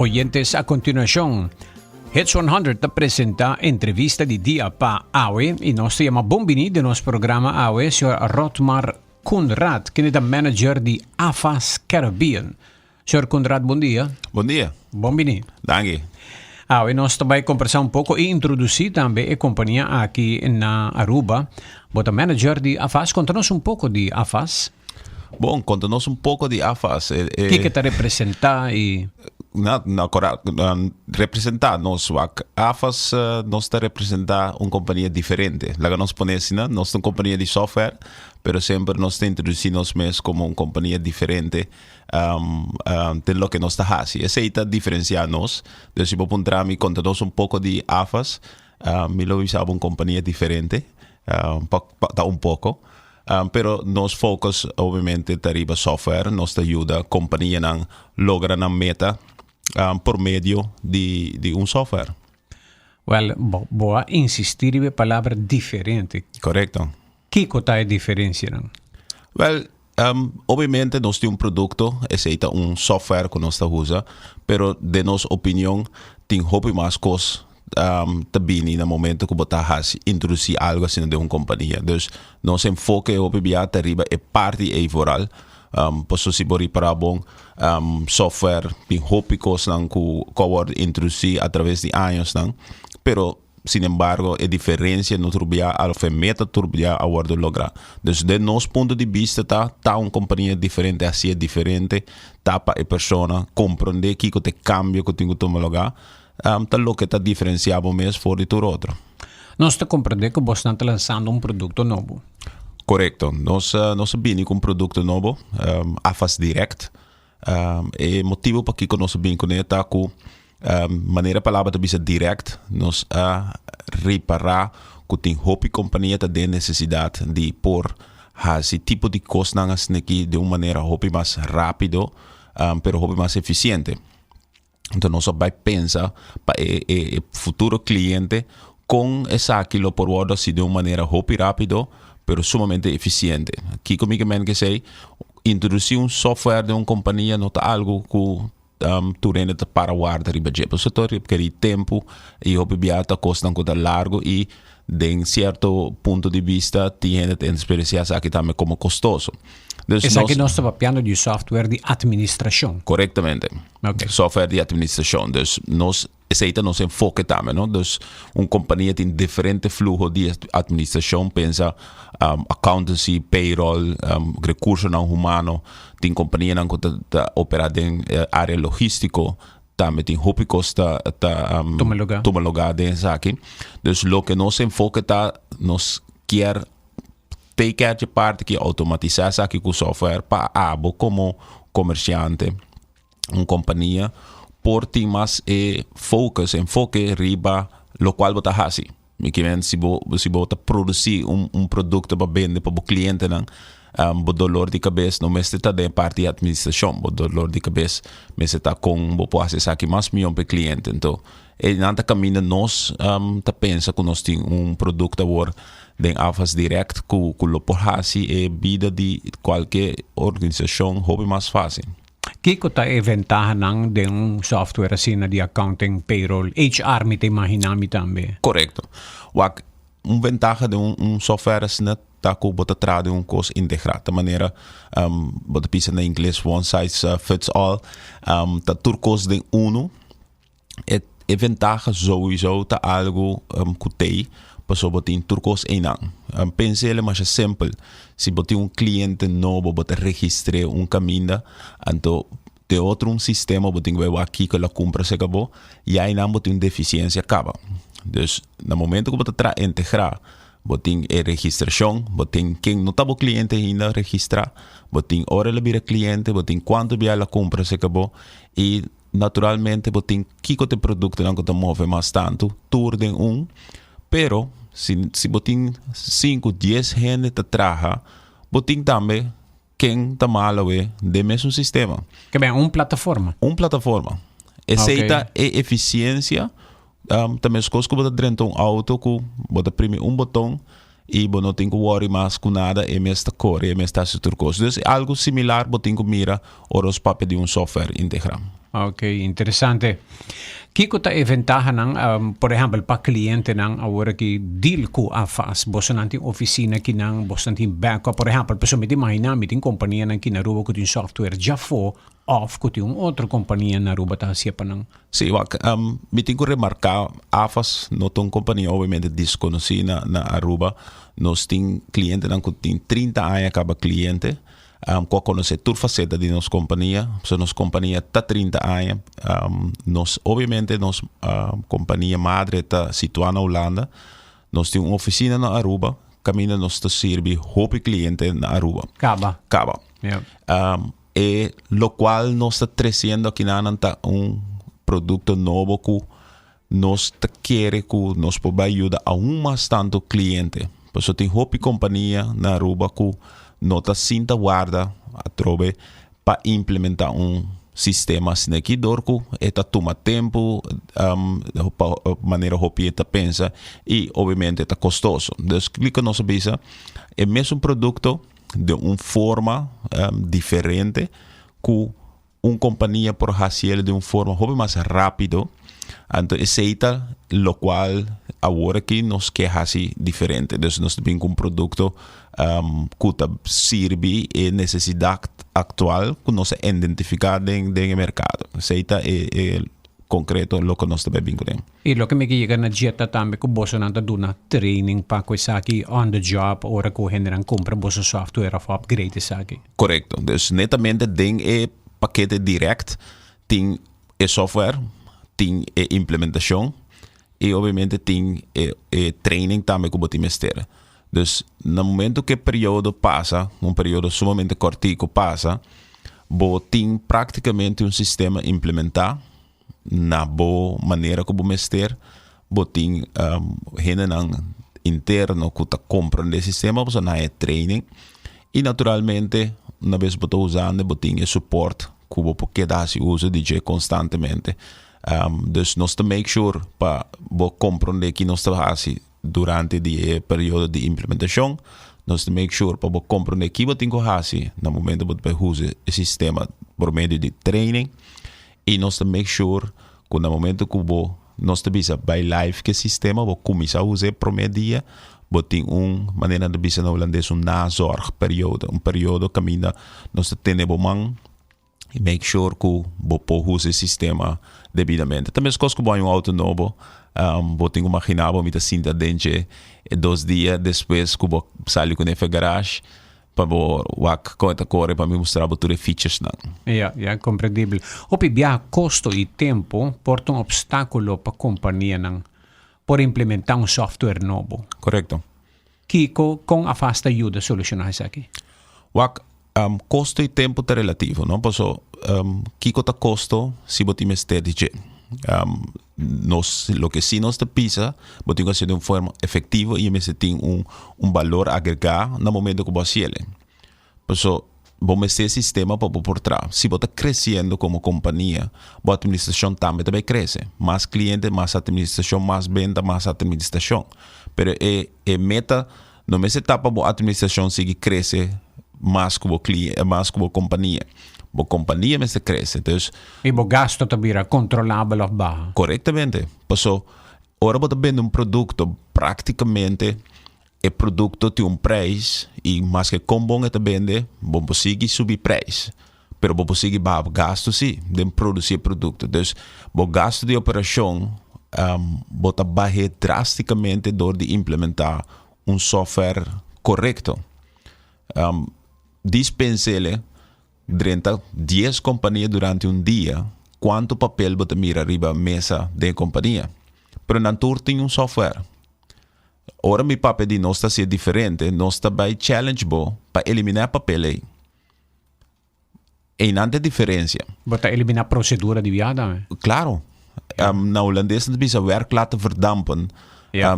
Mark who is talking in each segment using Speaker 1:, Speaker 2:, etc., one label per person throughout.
Speaker 1: Oyentes, a continuacion, Hits 100 ta presenta entrevista di dia pa awe y nos ta yama bon bini den nos programa awe señor Rotmar Coenraad, kende ta manager di AFAS Caribbean. Señor Coenraad, bon dia.
Speaker 2: Bon dia.
Speaker 1: Bon bini.
Speaker 2: Danki.
Speaker 1: Awe nos ta bai combersa un poco y introduci tambe e compania aki na Aruba. Bo ta manager di AFAS. Conta nos un poco di AFAS.
Speaker 2: Bon, conta nos un poco di AFAS.
Speaker 1: Kiko ta representa y...
Speaker 2: Na, na, cora, representa nos wak. AFAS nos ta representa un compania diferente. Laga nos pone asina, nos ta un compania di software, pero semper nos ta introduci nos mes como un compania diferente den loke nos ta haci. Esey ta diferencia nos. Dus si bo puntra mi, conta nos un poco di AFAS, mi lo bisa bo un compania diferente, ta un poco. Pero nos focus obviamente ta riba software. Nos ta yuda companianan logra nan meta por medio di di un software.
Speaker 1: Wel, bo bo a insisti riba e palabra diferente.
Speaker 2: Correcto.
Speaker 1: Kico ta e diferencianan?
Speaker 2: Wel, obviamente nos tin un producto, esey ta un software cu nos ta usa, pero den nos opinion tin hopi mas cos ta bini na momento ku bo ta hasi introdusí algu asina den un kompania. Dus nos enfoke hopi bia ta riba e parti ei vooral. Pasobra si bo ripará bon, software tin hopi kosnan ku ku a wòrdu introdusí atraves di añosnan, pero sin embargo e diferensia no tur bia òf e meta tur bia a wòrdu lográ. Dus den nos punto di bista ta ta un kompania diferente, hasié diferente, ta pa e persona komprondé kiko ta e kambio ku tin ku tuma lugá. Ta loke ta diferencia bo mes for di tur otro.
Speaker 1: Nos ta comprende cu bosnan ta lansando un producto nobo.
Speaker 2: Corecto. Nos nos a bini cu un producto nobo, AFAS Direct. E motibo pakico nos a bini cune ta cu manera palabra ta bisa direct, nos a ripara cu tin hopi compania ta den necesidad di por haci tipo di cosnan asin'aki den un manera hopi mas rapido, pero hopi mas eficiente. Entonces nos a bai pensa pa e e e futuro cliente con esaki lo por wordo haci den un manera hopi rapido pero sumamente eficiente. Kico mi ke men kesey? Introduci un software den un compania no ta algo cu tur hende ta para warda riba dje. Pasobra ta requeri tempo y hopi bia ta cosnan cu ta largo y den cierto punto di bista tin hende ta experiencia esaki tambe como costoso.
Speaker 1: Dus Esaki nos ta papiando di software di administracion.
Speaker 2: Correctamente. Okay. Software di administracion. Dus nos, esey ta nos enfoke tambe, no? Dus un compania tin diferente fluho di administracion, pensa um, accountancy, payroll, um, recursonan humano, tin companianan cu ta, ta opera den eh, area logistico, tambe tin hopi cos ta, ta um,
Speaker 1: Tuma lugar.
Speaker 2: tuma lugar den esaki. Dus loke nos enfoke ta, nos kier Take care dje parti ki automatisá esaki ku software pa abo komo komersiante, un kompania, por tin mas e focus, enfoke riba lokual bo ta hasi. Mi ke men si bo si bo ta produsí un un produkto pa bende pa bo klientenan, bo dolor di kabes no mester ta den e parti di atministrashon, bo dolor di kabes mester ta kon bo por hasi esaki mas mihó pa e kliente. Anto E nan ta caminda nos ta pensa cu nos tin un producto awor den Afas Direct cu cu lo por haci e bida di cualke organisacion hopi mas facil.
Speaker 1: Kico ta e ventahanan den un software asina di accounting, payroll, HR mi ta imagina mi tambe?
Speaker 2: Corecto. Wak, un ventaha den un un software asina ta cu bo ta traha den un cos integra. Ta manera bo ta bisa na ingles one size fits all, ta tur cos den uno. E e ventaha souiso ta algu ku tei pasobra bo tin tur kos einan. Pensa el e masha simpel. Si bo tin un kliente nobo bo ta registr'é un kaminda, anto den otro un sistema bo tin ku bai wak kiko el a kumpra serka bo, ya einan bo tin un defisiensia kaba. Dus na momento ku bo ta traha integrá, bo tin e registrashon, bo tin ken no ta bo kliente ainda registrá, bo tin ora el a bira kliente, bo tin kuantu bia el a kumpra serka bo i Naturalmente bo tin kiko ta e produktonan ku ta move mas tantu, tur den un, pero si si bo tin sinku, dies hende ta traha, bo tin tambe ken ta malo awe den mesun sistema.
Speaker 1: Ke ben un plataforma.
Speaker 2: Un plataforma. Esei ta e efisiensia. Ta meskos ku bo ta drenta un auto ku bo ta primi un boton i bo no tin ku wòri mas ku nada, e mes ta kore, e mes ta hasi tur kos. Dus algu similar bo tin ku mira ora nos papia di un software integrá.
Speaker 1: Ok, interesante. Kiko ta e ventahanan, por ehempel, pa clientenan awor aki deal cu AFAS? Bosonan tin oficina akinan, bosonan tin backup, por ehempel, pasobra mi ta imagina mi tin companianan aki na Aruba cu tin software djafo of cu tin un otro compania na Aruba ta hacié pa nan.
Speaker 2: Sí, wak, mi tin cu remarca AFAS no ta un compania obviamente desconoci na na Aruba. Nos tin clientenan cu tin 30 aña caba cliente. Ku a konosé tur faseta di nos kompania. So nos kompania ta 30 aña. Nos obviamente nos kompania madre ta situá na Hulanda. Nos tin un ofisina na Aruba kaminda nos ta sirbi hopi kliente na Aruba.
Speaker 1: Kaba.
Speaker 2: Kaba.
Speaker 1: Ja.
Speaker 2: E lokual nos ta tresiendo akinanan ta un produkto nobo ku nos ta kere ku nos por bai yuda aun mas tantu kliente. Pasobra tin hopi kompania na Aruba ku no ta sinta warda atrobe pa implementá un sistema asina aki dor ku e ta tuma tempu pa manera hopi e ta pensa i obviamente ta kostoso. Dus kiko nos a bisa e mesun produkto den un forma diferente ku un kompania por hasi el di un forma hopi mas rápido. Anto esei ta lokual awor aki nos ke hasi diferente. Dus nos ta bin ku un produkto ku ta sirbi e nesesidat aktual ku nos a identifiká den den e merkado. Esei ta e e konkreto loke nos ta bai bin kuné.
Speaker 1: I loke mi ke yega na dje ta tambe ku bosonan ta duna training pa ku esaki on the job ora ku hendenan kumpra boso software òf upgrade esaki.
Speaker 2: Korekto. Dus netamente den e pakete direct tin e software, tin e implementashon i obviamente tin e e training tambe ku bo tin mester. Dus na momento ku e periodo pasa, un periodo sumamente kòrtiku pasa, bo tin praktikamente un sistema implementá na bo manera ku bo mester. Bo tin hendenan interno ku ta komprendé e sistema pasobra nan a e training i naturalmente una bes bo ta usando bo tin e support ku bo por keda hasi uso di dje konstantemente. Dus nos ta make sure pa bo komprendé ki nos ta hasi durante di e periodo di implementashon. Nos ta make sure pa bo komprendé ki bo tin ku hasi na momento bo ta bai usa e sistema por medio di training i nos ta make sure ku na momento ku bo Nos ta bisa bai live ku e sistema, bo kuminsá usa e promé dia, bo tin un, manera nan ta bisa na hulandes, un nazorgperiode, un periodo kaminda nos ta tene bo man i make sure ku bo por usa e sistema debidamente. Ta meskos ku bo haña un outo nobo, bo tin ku maginá bo mi ta sinta den dje e dos dia despues ku bo sali kuné for e garage. Pa bo wak kon e ta kore pa mi mustra bo tur e featuresnan.
Speaker 1: Ja, ja, komprendibel. Hopi biaha kosto i tempu por ta un opstákulo pa kompanianan por implementá un software nobo.
Speaker 2: Korekto.
Speaker 1: Kiko, kon AFAS ta yuda solushoná esaki?
Speaker 2: Wak, kosto i tempu ta relativo, no? Paso, kiko ta kosto si bo tin mester di dje? Nos, loke si nos ta pisa, bo tin ku hasié di un forma efektivo i e mester tin un un balor agregá na momento ku bo hasiel. Paso, bo mester e sistema pa bo por traha. Si bo ta kresiendo komo kompania, bo atministrashon tambe ta bai krese. Mas kliente, mas atministrashon, mas benta, mas atministrashon. Pero e e meta no mester ta pa bo atministrashon sigui krese mas ku bo kli mas ku bo kompania. Bo kompania mester krese. Dus.
Speaker 1: I bo gasto ta bira kontrolabel òf baha.
Speaker 2: Korektamente. Paso ora bo ta bende un produkto praktikamente e produkto tin un preis i maske kon bon e ta bende bo por sigui subi preis. Pero bo por sigui baha bo gasto si den produsi e produkto. Dus bo gasto di operashon bo ta bah'é drastikamente dor di implementá un software korekto. Dispensele drenta dies kompania durante un dia kuantu papel bo ta mira riba mesa den e kompania. Pero nan tur tin un software. Ora mi papia di nos ta hasié diferente, nos ta bai challenge bo pa eliminá e papel ei. Einan ta e diferensia.
Speaker 1: Bo ta eliminá prosedura di biaha tambe?
Speaker 2: Klaro. Na hulandes nan ta bisa werk laten verdampen.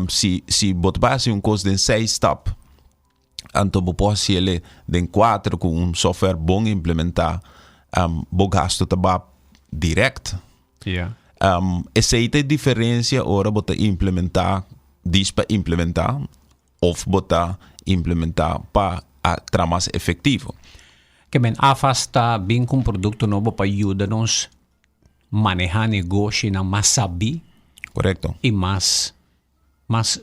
Speaker 2: Si si bo ta bai hasi un kos den seis stap, anto bo por hasi el den kuater ku un software bon implementá, bo gasto ta ba dirèkt. Esei ta e diferensia ora bo ta implementá, dis pa implementá Of bo ta implementá pa a tra mas efektivo.
Speaker 1: Ke men AFAS ta bin ku un produkto nobo pa yuda nos maneha negoshinan mas sabí.
Speaker 2: Korekto.
Speaker 1: I mas mas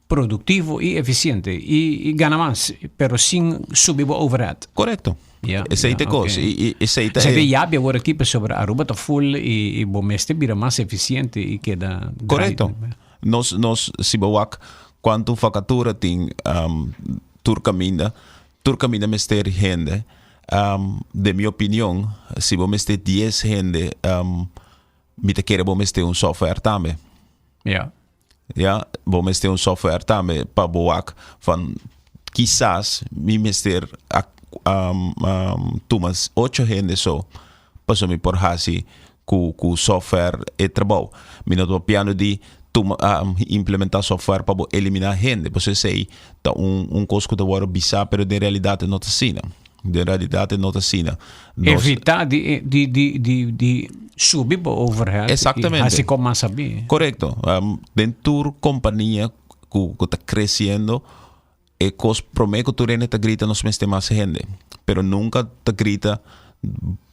Speaker 1: produktivo i efisiente i i gana mas, pero sin subi bo overhead.
Speaker 2: Korekto.
Speaker 1: Ja,
Speaker 2: Esei
Speaker 1: ja,
Speaker 2: ta e kos.
Speaker 1: oké.
Speaker 2: I i esei ta
Speaker 1: Esei ta
Speaker 2: e.
Speaker 1: yabi awor aki pasobra Aruba ta full i i bo mester bira mas efisiente i keda draai.
Speaker 2: Korekto. Nos nos si bo wak kuantu vakatura tin tur kaminda, tur kaminda mester hende. Den mi opinion si bo mester dies hende mi ta kere bo mester un software tambe.
Speaker 1: Ja.
Speaker 2: Ja, bo mester un software tambe pa bo wak van kisas mi mester tuma ocho hende so pasobra mi por hasi ku ku software e trabou. Mi no ta papiando di tuma implementa software pa bo elimina hende pasobra esei ta un un kos ku ta wòrdu bisa pero den realidat e no ta asina. Den realidat e no ta asina.
Speaker 1: Nos Evita di di di di di subi bo overhead i
Speaker 2: Exactamente.
Speaker 1: hasi kon mas sabí.
Speaker 2: Korekto. Den tur kompania ku ku ta kresiendo e kos promé ku tur hende ta grita nos mester mas hende, pero nunka ta grita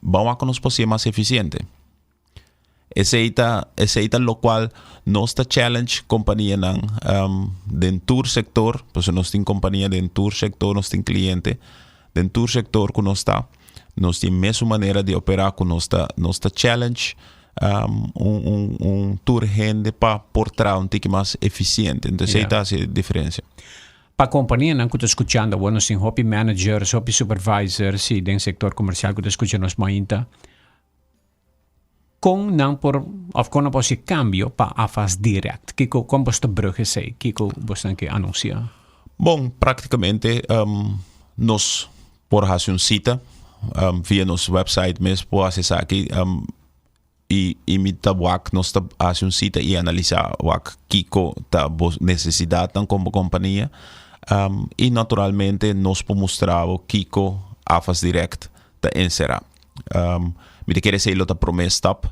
Speaker 2: ban wak ku nos por sier mas efisiente. Esei ta esei ta lokual nos ta challenge kompanianan den tur sektor, pasobra nos tin kompania den tur sektor, nos tin kliente den tur sektor ku nos ta, nos tin mesun manera di operá ku nos ta nos ta challenge un un un tur hende pa por traha un tiki mas efisiente. Entonces esei ta hasi e diferensia.
Speaker 1: Pa kompanianan ku ta skuchando awor nos tin hopi managers, hopi supervisors i den sektor komersial ku ta skucha nos mainta. Kon nan por of kon nan por hasi kambio pa AFAS Direct? Kiko kon bos ta brug esei? Kiko bosnan ke anunsia?
Speaker 2: Bon, praktikamente nos por hasi un sita via nos website mes por hasi esaki i i mi ta wak nos ta hasi un sita i analisá wak kiko ta bo nesesidatnan komo kompania i naturalmente nos por mustra bo kiko AFAS Direct ta enserá. Mi ta kere esei lo ta promé stap.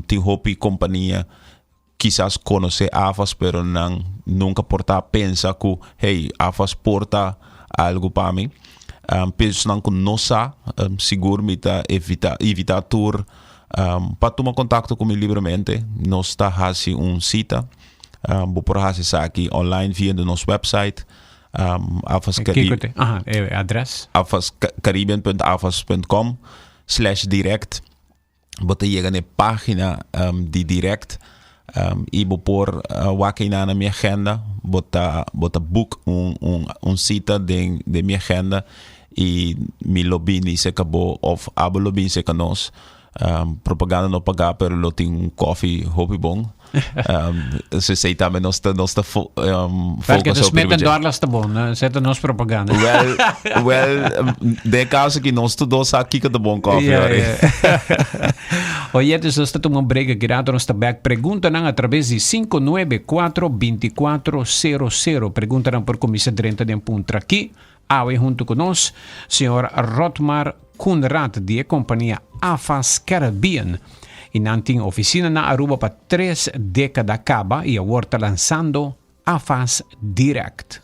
Speaker 2: Tin hopi kompania kisas konosé AFAS pero nan nunka por ta pensa ku hey AFAS por ta algu pa mi. Personan ku no sa sigur mi ta evitá invitá tur pa tuma kontakto ku mi libremente. Nos ta hasi un sita. Bo por hasi esaki online via di nos website. Um, Afas
Speaker 1: Kiko te? Aha, e adres.
Speaker 2: Afas caribbean.afas.com slash direct. Bo ta yega na e página um, di direct um, i bo por uh, wak einan na mi agenda. Bo ta, bo ta book un, un, un cita den, den mi agenda i mi lo bini serka bo of abo lo bini serka nos. Um, propaganda no pagá, pero lo tin un koffie hopi bon. Um, esei tambe nos ta, nos ta fo, um,
Speaker 1: Welke
Speaker 2: focus
Speaker 1: de
Speaker 2: op
Speaker 1: Smit en
Speaker 2: riba dje.
Speaker 1: Dorlas ta bon, eh? Zet nos propaganda.
Speaker 2: Wel, wel, den caso aki nos tur dos sa kiko ta bon koffie,
Speaker 1: Ja,
Speaker 2: hoor.
Speaker 1: ja. Oye, dus nos ta tuma un break aki rato, nos ta back. Preguntanan a traves di 594 2400. Preguntanan por kuminsa drenta den puntra aki. Awe huntu ku nos, señor Rotmar Coenraad di e kompania AFAS Caribbean. I nan tin ofisina na Aruba pa tres dékada kaba i awor ta lansando AFAS Direct.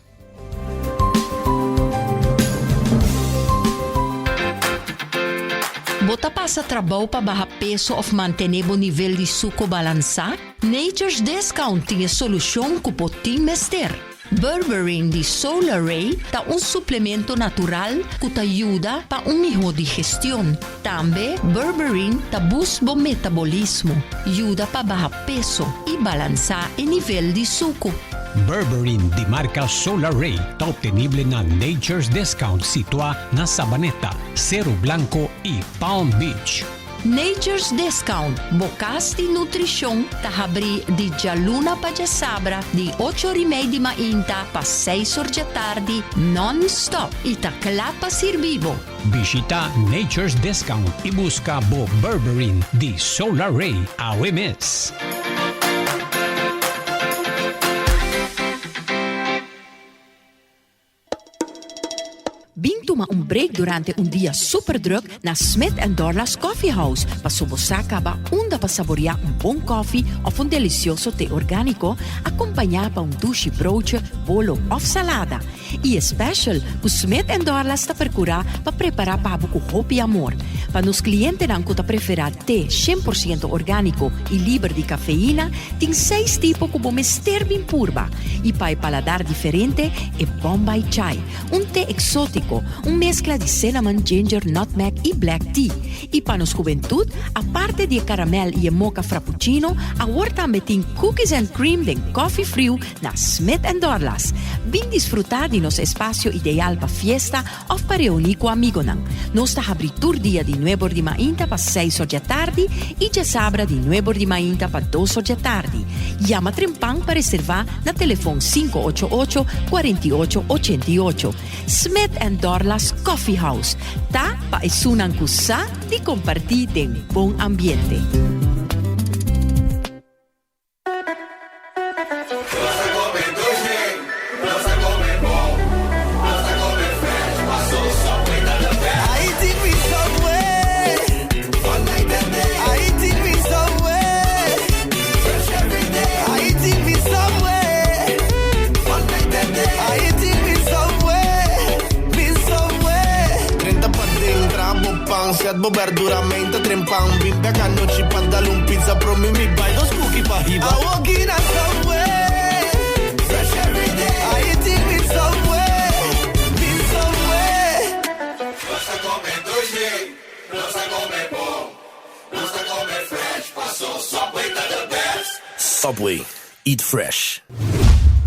Speaker 3: Bo ta pasa trabou pa baha peso of mantené bo nivel di suko balansá? Nature's Discount tin e solushon ku bo tin mester. Berberine di Solaray ta un suplemento natural ku ta yuda pa un mihó digestion. Tambe berberine ta boost bo metabolismo, yuda pa baha peso i balansá e nivel di suku.
Speaker 1: Berberine di marka Solaray ta obtenible na Nature's Discount situá na Sabaneta, Seru Blanco i Palm Beach.
Speaker 3: Nature's Discount, bo kas di nutrishon ta habrí di djaluna pa djasabra di ocho or i mei di mainta pa seis or djatardi non-stop i ta kla pa sirbi bo.
Speaker 1: Bishita Nature's Discount i buska bo Berberine di Solar Ray awe mes.
Speaker 3: Bin tuma un break durante un dia super druk na Smith and Dorlas Coffee House paso bo sa caba unda pa saborea un bon koffie of un delicioso te organico acompaña pa un dushi broodje. bolo òf salada. I e special ku Smith and Dorlas ta perkurá pa prepará pa bo ku hopi amor. Pa nos klientenan ku ta preferá te 100% orgániko i liber di kafeina, tin seis tipo ku bo mester bin purba. I pa e paladar diferente, e Bombay Chai, un te eksótiko, un meskla di cinnamon, ginger, nutmeg i black tea. I pa nos hubentut, aparte di e karamèl i e moka frappuccino, awor tambe tin cookies and cream den kòfi friu na Smith and Dorlas. Bin disfrutá di nos espasio ideal pa fiesta òf pa reuní ku amigonan. Nos ta habrí tur dia di nuebor di mainta pa seis or djatardi i djasabra di nuebor di mainta pa dos or djatardi. Yama trempan pa reservá na telefon sinku ocho ocho, 48 88. Smith and Dorlas Coffee House ta pa esunnan ku sa di kompartí den bon ambiente.
Speaker 4: Subway, eat fresh.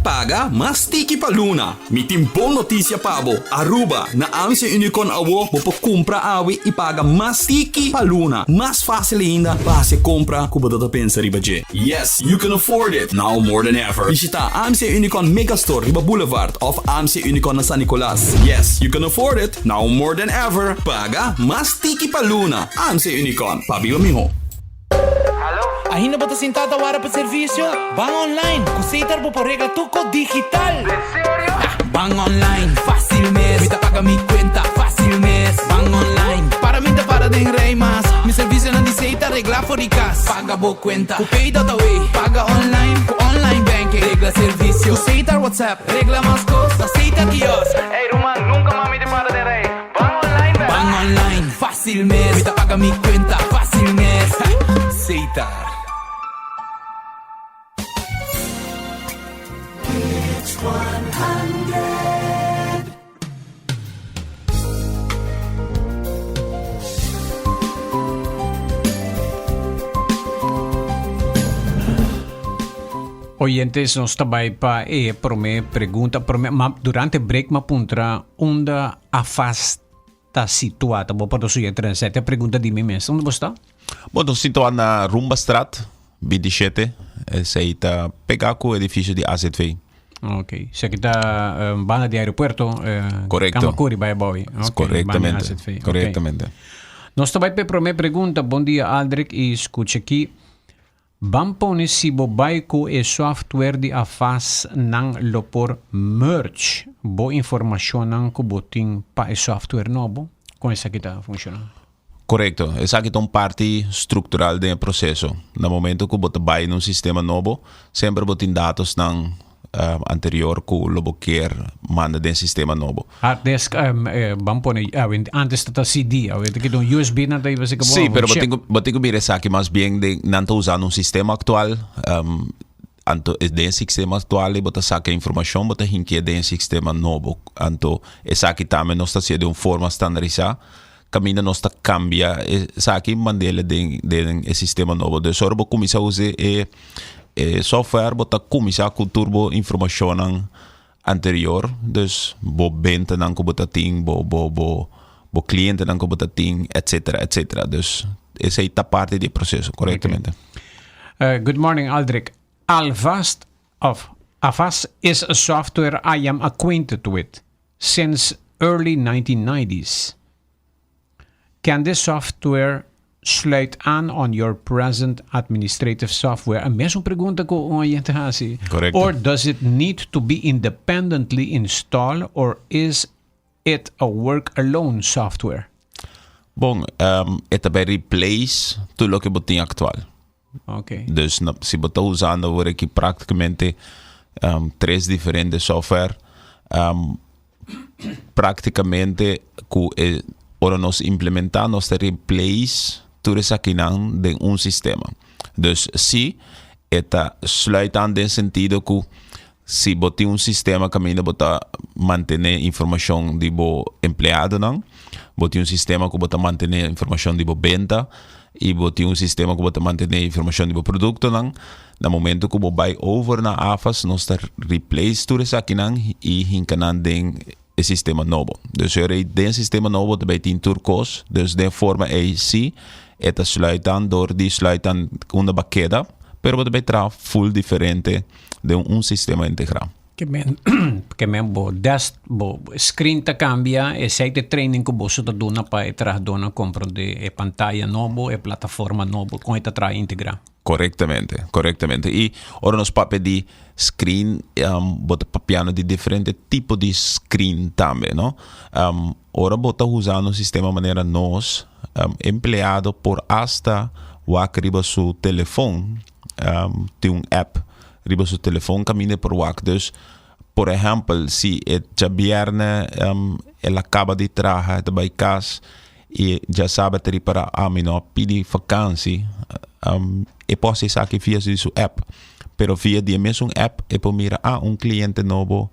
Speaker 5: Paga mas tiki pa luna. Mi tin bon noticia pa bo, Aruba, na AMC Unicorn awo bo por cumpra awe y paga mas tiki pa luna. Mas facil ainda pa haci e compra cu bo ta ta pensa riba dje. Yes, you can afford it, now more than ever. Bishita AMC Unicorn Megastore riba Boulevard of AMC Unicorn na San Nicolas. Yes, you can afford it, now more than ever. Paga mas tiki pa luna. AMC Unicorn, pa biba miho.
Speaker 6: Ainda bo ta sintá ta wara pa servisio? Ban online! Ku Setar bo por regla tur kos digital!
Speaker 7: Den serio?
Speaker 6: Ban online, fásil mes! Mi ta paga mi kuenta, fásil mes! Ban online, para mi ta para den rei mas! Mi servisionan di Setar reglá for di kas! Paga bo kuenta ku Pay.away! Paga online ku online banking! Regla servisio ku Setar WhatsApp! Regla mas kos na Setar kiosk!
Speaker 7: Ey ruman, nunka mas mi ta para den rei! Ban online bek!
Speaker 6: Ban online, fásil mes! Mi ta paga mi kuenta, fásil mes! Setar.
Speaker 1: Oyentes, nos ta bai pa e prome pregunta. Prome, ma durante break ma puntra unda AFAS ta situa. Ta bo por suya 37 pregunta di mi mes. Unda bo sta?
Speaker 2: Bo ta situa na Rumbastraat 27. Esei ta pega ku edificio di AZV.
Speaker 1: Ok. Esaki ki ta um, banda di aeropuerto. Uh,
Speaker 2: Correcto.
Speaker 1: Kamakuri bai abou. Okay.
Speaker 2: Correctamente.
Speaker 1: Banda AZV.
Speaker 2: Correctamente.
Speaker 1: Okay. Nos ta bai pe prome pregunta. Bon dia Aldrich y scucha aki. Ban pone si bo bai ku e software di Afas nan lo por merge bo informashonnan ku bo tin pa e software nobo? Kon esaki ta funshoná?
Speaker 2: Korekto. Esaki ta un parti struktural den e proseso. Na momento ku bo ta bai na un sistema nobo, semper bo tin datosnan anterior ku lo bo kier manda den sistema nobo.
Speaker 1: Hard disk, ban pone, antes ta ta CD, awe ta kita un USB nan ta iba sika bo.
Speaker 2: Sí, pero bo tin ku, bo tin ku mira esaki mas bien den, nan ta usando un sistema aktual, anto den e sistema aktual ei bo ta saka e informashon, bo ta hinkié den e sistema nobo. Anto esaki tambe nos ta hasié den un forma standarisá, kaminda nos ta kambia esaki mand'el den den e sistema nobo. Dus ora bo kuminsá usa e e software bo ta kuminsá ku tur bo informashonnan anterior. Dus bo bentanan ku bo ta tin, bo bo bo bo klientenan ku bo ta tin, etcetera, etcetera. Dus esei ta parti di e proseso, korektamente.
Speaker 1: Good morning Aldrich. Alvast of Avast is a software I am acquainted with since early 1990s. Can this software sluit aan on your present administrative software? E mesun pregunta ku un oyente hasi.
Speaker 2: Korekto.
Speaker 1: Or does it need to be independently installed or is it a work alone software?
Speaker 2: Bon, um, e ta bai replace tur loke bo tin aktual.
Speaker 1: Ok.
Speaker 2: Dus na, si bo ta usando awor aki práktikamente. Tres diferente software. Práktikamente ku e ora nos implementá nos ta replace tur esakinan den un sistema. Dus si e ta sluit aan den sentido ku si bo tin un sistema kaminda bo ta mantené informashon di bo empleadonan, bo tin un sistema ku bo ta mantené informashon di bo benta i bo tin un sistema ku bo ta mantené informashon di bo produktonan, Na momento ku bo bai over na AFAS nos ta replace tur esakinan i hinka nan den e sistema nobo. Dus e rei den sistema nobo ta bai tin tur kos, dus den forma ei si e ta sluit aan dor di sluit aan unda bo a keda, pero bo ta bai traha full diferente den un sistema integrá.
Speaker 1: Ke men ke men bo desk bo screen ta cambia esey ta e training cu boso ta duna pa e trahadornan comprende e pantaya nobo e plataforma nobo con e ta traha integra.
Speaker 2: Correctamente, correctamente. Y ora nos papia di screen, bo ta papiando di diferente tipo di screen tambe, no? Ora bo ta usando un sistema manera nos, empleado por hasta wak riba su telefon, tin un app riba su telefon kaminda e por wak. Dus, por ehèmpel, si e djabièrnè el a kaba di traha, e ta bai kas i djasabra ta ripará, ah, mi no a pidi fakansi, e por hasi esaki via di su app. Pero via di e mesun app e por mira, ah, un kliente nobo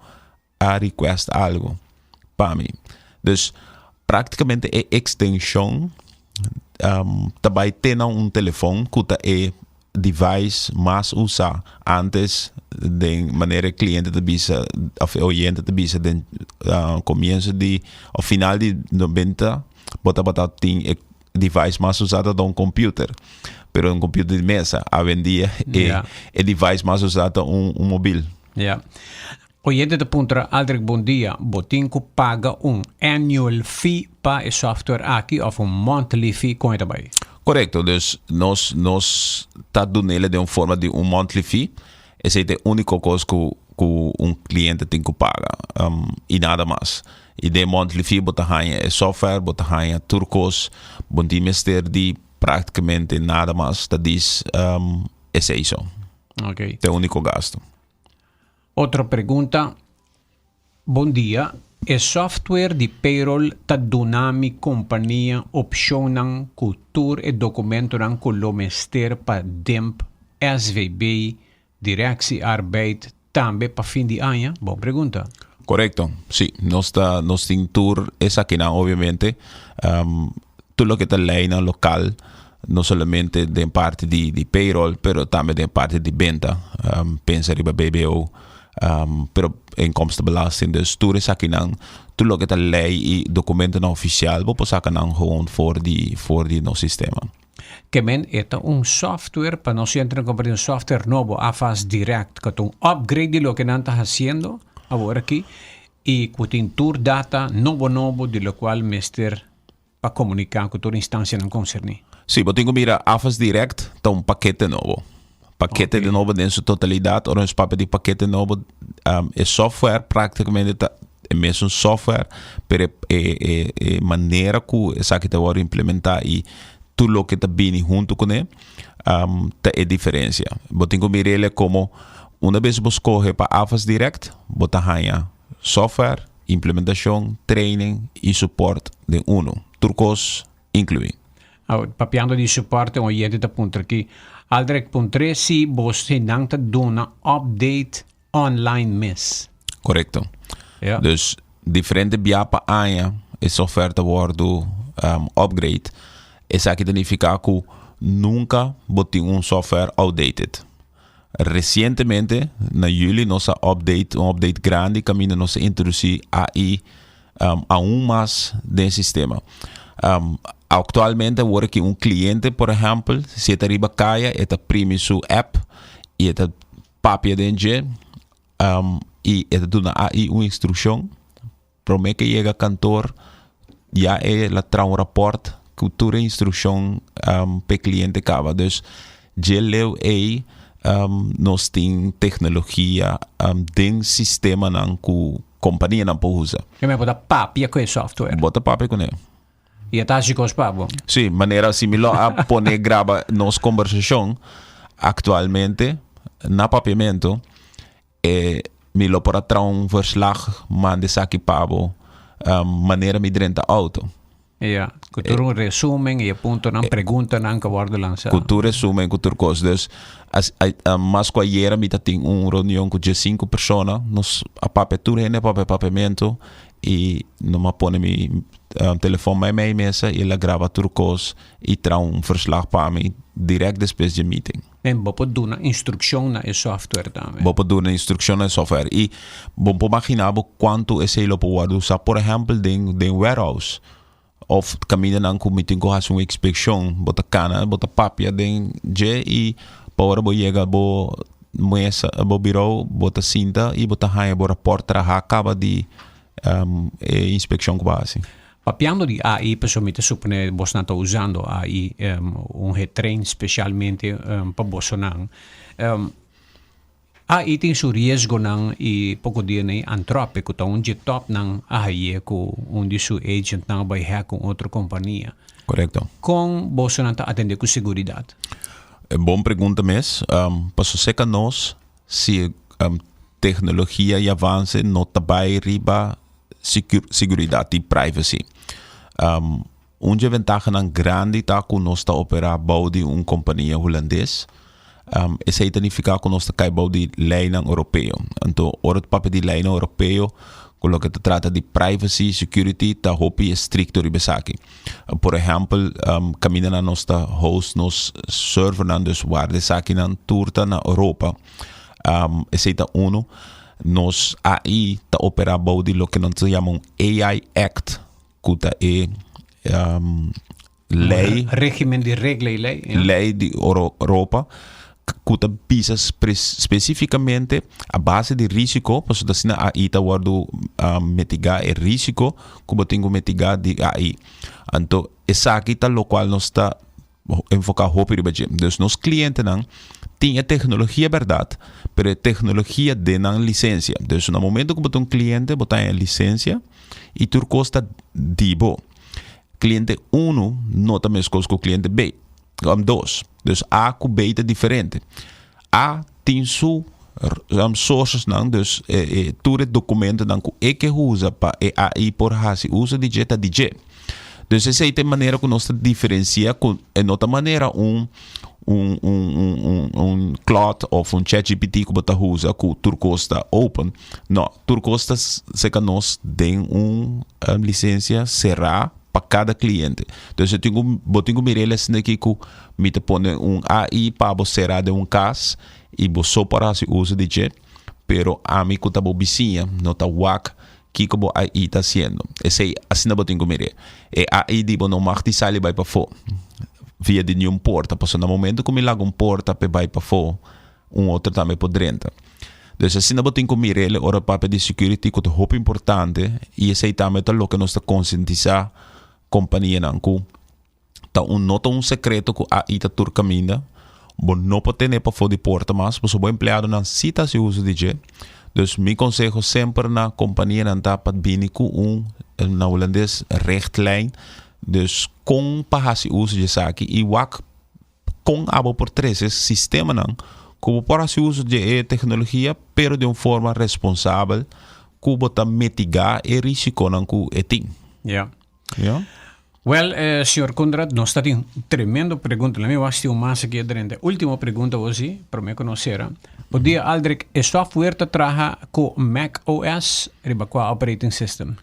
Speaker 2: a request algo pa mi. Dus práktikamente e ekstenshon ta bai te na un telefon ku ta e device mas usá. Antes den manera e kliente ta bisa òf e oyente ta bisa den komienso di òf final di nobenta bo tabata tin e device mas usá ta un computer, pero un computer di mesa. Awendia e device mas usá ta un mobil.
Speaker 1: Ya. Oyente ta puntra, Aldrich bon dia, bo tin ku paga un annual fee pa e software aki of un monthly fee kon e ta bai?
Speaker 2: Korekto, dus nos nos ta dunele den un forma di un monthly fee, esei ta e uniko kos ku ku un kliente tin ku paga i nada mas. I den monthly fee bo ta haña e software, bo ta haña tur kos, bo no tin mester di praktikamente nada mas, ta dis esei so.
Speaker 1: Ok.
Speaker 2: Ta e uniko gasto.
Speaker 1: Otro pregunta, Bon dia, e software di payroll ta duna mi compania opcionnan cu tur e documentonan cu lo mester pa DIMP, SVB, Directie Arbeid, tambe pa fin di aña? Bon pregunta.
Speaker 2: Corecto, si, nos ta nos tin tur esakinan obviamente, tur loke ta leynan local no solamente den parti di di payroll pero tambe den parti di benta pensa riba BBO pero inkomstenbelasting dus tur esakinan tur loke ta ley y documentonan oficial bo por saca nan gewoon for di for di nos sistema.
Speaker 1: Ke men e ta un software pa nos entra na compra un software nobo AFAS Direct ku ta un upgrade di loke nan ta hasiendo awor aki y ku tin tur data nobo nobo di lokual mester pa komuniká ku tur instansianan konserní.
Speaker 2: Sí, bo tin ku mira AFAS Direct ta un pakete nobo. Pakete de nobo den su totalidat. Ora nos papia di pakete nobo, e software práktikamente ta e mesun software, pero e e e manera ku esaki ta wòrdu implementá i tur loke ta bini huntu kuné ta e diferensia. Bo tin ku mir'el komo una bes bo skohe pa AFAS Direct, bo ta haña Software, implementacion, training y support den uno. Tur cos inclui.
Speaker 1: Awor, papiando di support, un oyente ta puntra aki, Aldrich puntr'é si bosnan ta duna update online mes.
Speaker 2: Correcto.
Speaker 1: Ja.
Speaker 2: Dus diferente bia pa aña e software ta wordo upgrade. Esaki ta nifica cu nunca bo tin un software outdated. Resientemente, na juli, nos a update, un update grandi kaminda nos a introdusí AI um, aún mas den e sistema. Um, aktualmente awor aki un kliente, por ehèmpel, si e ta riba kaya, e ta primi su app i e ta papia den dje, um, i e ta duna AI un instrukshon. Promé ke yega kantor ya e la traha un rapòrt ku tur e instrukshon p'e kliente kaba. Dus dje leu ei nos tin teknologia den sistemanan ku kompanianan por usa.
Speaker 1: Ke men bo ta papia ku e software?
Speaker 2: Bo ta papia kuné.
Speaker 1: I e ta hasi kos pa bo?
Speaker 2: Sí, manera si mi lo a pone graba nos kombersashon aktualmente na papiamentu. E mi lo por a traha un verslag manda esaki pa bo manera mi drenta auto.
Speaker 1: Ja, ku tur un resumen i e puntonan, preguntanan ku a wòrdu lansá.
Speaker 2: Ku tur resumen, ku tur kos. Dus, as, mas ku ayera mi ta tin un reunion ku diesinku persona, nos a papia tur hende a papia papiamentu i no a pone mi telefòn mei mei mesa i el a graba tur kos i traha un verslag pa mi dirèkt despues dje meeting.
Speaker 1: En bo por duna instrukshon na e software tambe.
Speaker 2: Bo por duna instrukshon na e software. I bo por magina bo kuantu esei lo por wòrdu usá, por ehèmpel den den warehouse òf kamindanan ku mi tin ku hasi un inspekshon. Bo ta kana, bo ta papia den dje i pa ora bo yega bo mesa, bo birou, bo ta sinta i bo ta haña bo rapòrt trahá kaba di e inspekshon ku bo a hasi.
Speaker 1: Papiando di AI, pasobra mi ta supone bosnan ta usando AI, un getrain specialmente pa bosonan. AI tin su riesgonan y poco dia na e Anthropic cu ta un dje topnan a haye cu un di su agentnan a bay hack un otro compania.
Speaker 2: Correcto.
Speaker 1: Con bosonan ta atende cu seguridad?
Speaker 2: Bon pregunta mes. Pasobra seca nos si tecnologia y avance no ta bay riba siguridat i privacy. Un dje ventahanan grandi ta ku nos ta operá bou di un kompania hulandes. Esei ta nifiká ku nos ta kai bou di leinan europeo. Anto ora ta papia di leinan europeo ku loke ta trata di privacy, security ta hopi estrikto riba esaki. Por ehèmpel, kamindanan nos ta host nos servernan, dus warda esakinan tur ta na Europa. Esei ta unu. Nos AI ta operá bou di loke nan ta yama un AI Act, ku ta e lei.
Speaker 1: Régimen di regla i lei.
Speaker 2: Ja. Lei di Europa ku ta bisa spesífikamente a base di rísiko, pasobra asina AI ta wòrdu mitigá e rísiko ku bo tin ku mitigá di AI. Anto esaki ta lokual nos ta enfoká hopi riba dje. Dus nos klientenan tin e teknologia bèrdat, pero e teknologia den nan lisensia. Dus na momento ku bo ta un kliente, bo ta haña lisensia i tur kos ta di bo. Kliente unu no ta meskos ku kliente B, dos. Dus A ku B ta diferente. A tin su sourcesnan, dus tur e dokumentonan ku e ke usa pa e AI por hasi uso di dje ta di dje. Dus esei ta e manera ku nos ta diferensia ku e no ta manera un un un un un un Claude òf un ChatGPT ku bo ta usa ku tur kos ta open. No, tur kos ta seka nos den un lisensia será pa kada kliente. Dus bo tin ku bo tin ku mira el asina aki ku mi ta pone un AI pa bo será den un kas i bo so por hasi uso di dje, pero ami ku ta bo bisiña no ta wak kiko bo AI ta hasiendo. Esei asina bo tin ku mir'é. E AI di bo no mag di sali bai pafó via di niun porta, pasobra na momento ku mi laga un porta p'e bai pafó, un otro tambe por drenta. Dus asina bo tin ku mir'é ora papia di security ku ta hopi importante i esei tambe ta loke nos ta konsientisá kompanianan ku Ta un no ta un sekreto ku AI ta tur kaminda. Bo no por tene pafó di porta mas, pasobra bo empleadonan sí ta hasi uso di dje. Dus mi konseho semper na kompanianan ta pa bini ku un, na hulandes, richtlijn. Dus kon pa hasi uso di esaki i wak kon abo por trese sistemanan ku bo por hasi uso di e teknologia, pero di un forma responsabel ku bo ta mitigá e risikonan ku e tin.
Speaker 1: Ja.
Speaker 2: Ja.
Speaker 1: Wel, eh, señor Kundrat, nos ta tin tremendo pregunta. Laat me was un mas aki adrente. Último pregunta vos sí, prome ku nos cera. Bon dia, Aldrich. E software ta traha ku Mac OS riba kua operating system?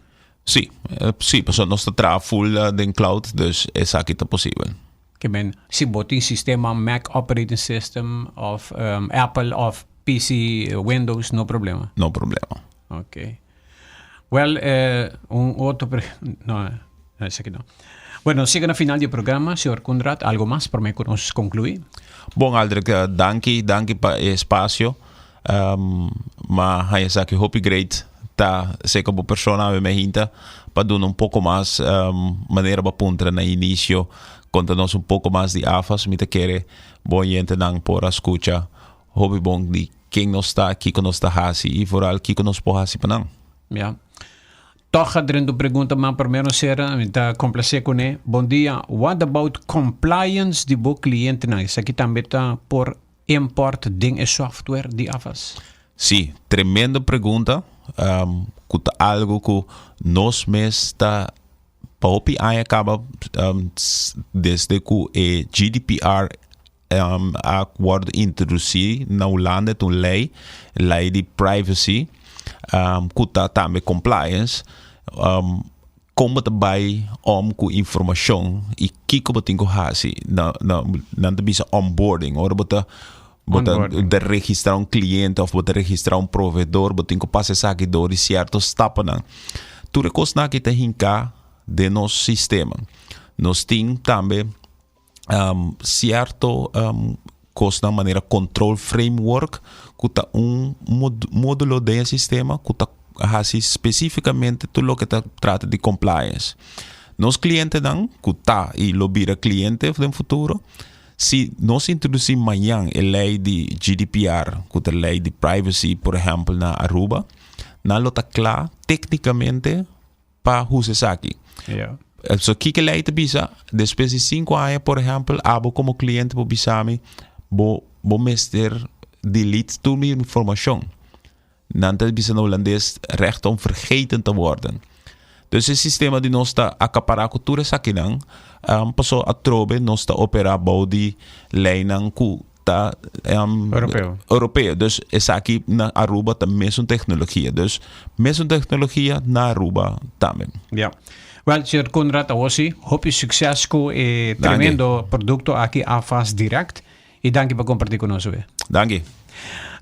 Speaker 2: Sí, eh, sí, pasobra nos ta traha full eh, den cloud, dus esaki ta posibel.
Speaker 1: Ke men, si bo tin sistema Mac operating system of um, Apple of PC, Windows, no problema.
Speaker 2: No problema.
Speaker 1: Ok. Wel, eh, un otro pre no, esaki no. Bueno, siga na final di e programa, señor Kundrat, algo mas prome ku nos conclui?
Speaker 2: Bon, Aldrich, eh, danki, danki pa e espacio. Um, ma haña esaki hopi great ta seka bo persona awe me hinta pa duna un poco mas um, manera bo puntra na inicio konta nos un poco mas di AFAS. Mi ta kere bo oyentenan por a skucha Hopi bon di ken nos ta, kiko nos ta hasi i vooral kiko nos por hasi pa nan.
Speaker 1: Ja. Toch a drenta un pregunta man promé nos sera, mi ta complacé kuné. Bon dia, what about compliance di bo clientenan? Esaki tambe ta por import den e software di AFAS?
Speaker 2: Sí, tremendo pregunta, ku ta algu ku nos mes ta pa hopi aña kaba desde ku e GDPR a wòrdu introdusí na Hulanda, ta un lei, lei di privacy, ku ta tambe compliance, Kon bo ta bai om ku informashon i kiko bo tin ku hasi na na nan ta bisa onboarding. Ora bo ta bo ta ta registrá un kliente òf bo ta registrá un proveedor bo tin ku pasa esaki dor di sierto stapnan. Tur e kosnan aki ta hinká den nos sistema. Nos tin tambe sierto kosnan manera control framework ku ta un modulo den e sistema ku ta hasi spesífikamente tur loke ta trata di compliance. Nos klientenan ku ta i lo bira kliente den futuro, si nos introdusí mañan e lei di GDPR ku ta lei di privacy por ehèmpel na Aruba, nan lo ta kla téknikamente pa usa esaki.
Speaker 1: Ja.
Speaker 2: So kiko lei ta bisa? Despues di sinku aña, por ehèmpel, abo komo kliente por bisa mi, bo bo mester delete tur mi informashon. Nan ta bisa na hulandes, recht om vergeten te worden. Dus e sistema di nos ta akapará ku tur esakinan, um, paso atrobe nos ta operá bou di leinan ku ta um,
Speaker 1: Europeo.
Speaker 2: Europeo. Dus esaki na Aruba ta mesun tecnologia. Dus mesun tecnologia na Aruba tambe.
Speaker 1: Ja. Wel, señor Conrad Awosi, hopi succes cu e tremendo producto aki AFAS Direct. Y danki pa comparti cu nos hoy.
Speaker 2: Danki.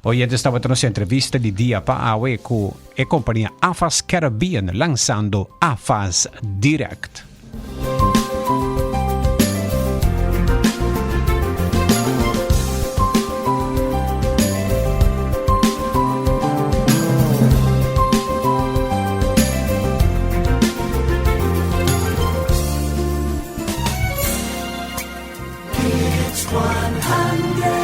Speaker 1: Oyentes, tabata nos entrevista di dia pa awe cu e compania AFAS Caribbean lanzando AFAS Direct.
Speaker 8: It's 100.